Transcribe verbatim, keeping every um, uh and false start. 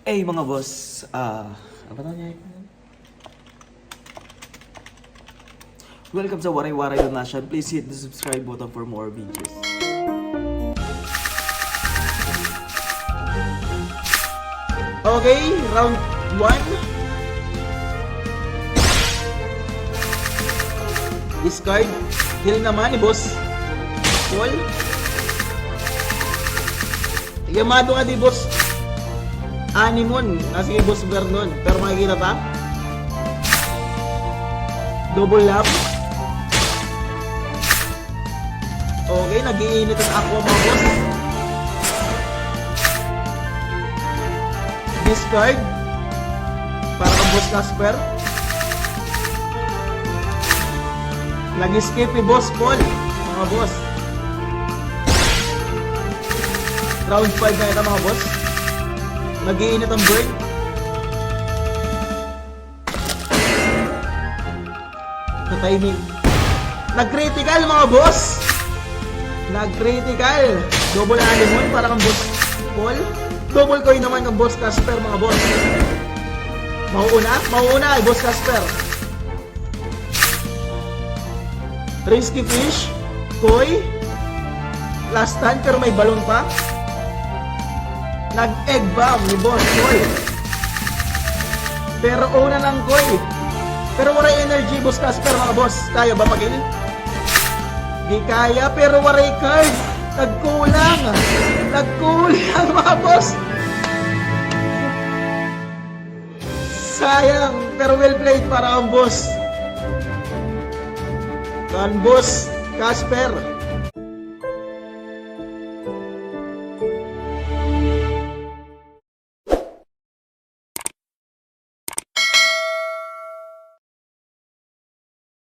Hey, mga boss, ah, ano ba tawag niya? Welcome sa Waray Waray Donation. Please hit the subscribe button for more videos. Okay, round one. Discard. Heal naman ni Boss Paul. Yamado nga di, Boss. Anemone. Ah, sige, Boss Vernon. Pero makikita ta. Double lap. Okay, nag-iinit an aqua, mga boss. Discard. Para kang Boss Casper. Nag-skip ni Boss Paul, mga boss. Round five na ito, mga boss. Nag-iinit an bird. Sa timing. Nag-critical, mga boss! Nag-critical! Double anemone para kang Boss Paul. Double koi naman kang Boss Casper, mga boss. Mauuna? Mauuna kay Boss Casper. Risky fish. Koi. Last stand, pero may balon pa. Nag-egg bomb ni Boss Koi. Pero una na an koi. Pero waray energy, Boss Casper, mga boss. Kaya ba mag-heal? Di kaya, pero waray card. Nagkulang. Nagkulang, mga boss. Sayang, pero well played para kang boss. Kan Boss Casper.